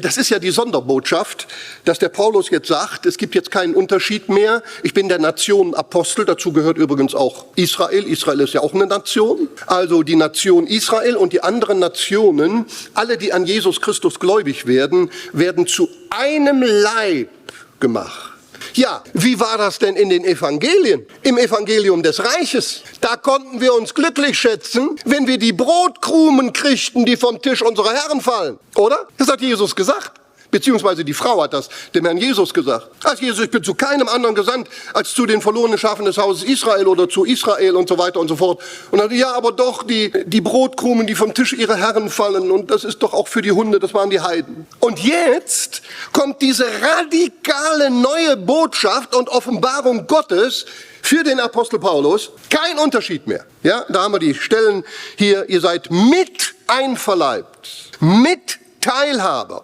das ist ja die Sonderbotschaft, dass der Paulus jetzt sagt, es gibt jetzt keinen Unterschied mehr. Ich bin der Nation Apostel, dazu gehört übrigens auch Israel. Israel ist ja auch eine Nation. Also die Nation Israel und die anderen Nationen, alle, die an Jesus Christus gläubig werden, werden zu einem Leib gemacht. Ja, wie war das denn in den Evangelien? Im Evangelium des Reiches. Da konnten wir uns glücklich schätzen, wenn wir die Brotkrumen kriegten, die vom Tisch unserer Herren fallen. Oder? Das hat Jesus gesagt. Beziehungsweise die Frau hat das dem Herrn Jesus gesagt. Als Jesus, ich bin zu keinem anderen gesandt, als zu den verlorenen Schafen des Hauses Israel oder zu Israel und so weiter und so fort. Und dann, ja, aber doch die Brotkrumen, die vom Tisch ihrer Herren fallen, und das ist doch auch für die Hunde, das waren die Heiden. Und jetzt kommt diese radikale neue Botschaft und Offenbarung Gottes für den Apostel Paulus. Kein Unterschied mehr. Ja, da haben wir die Stellen hier, ihr seid mit einverleibt, mit Teilhaber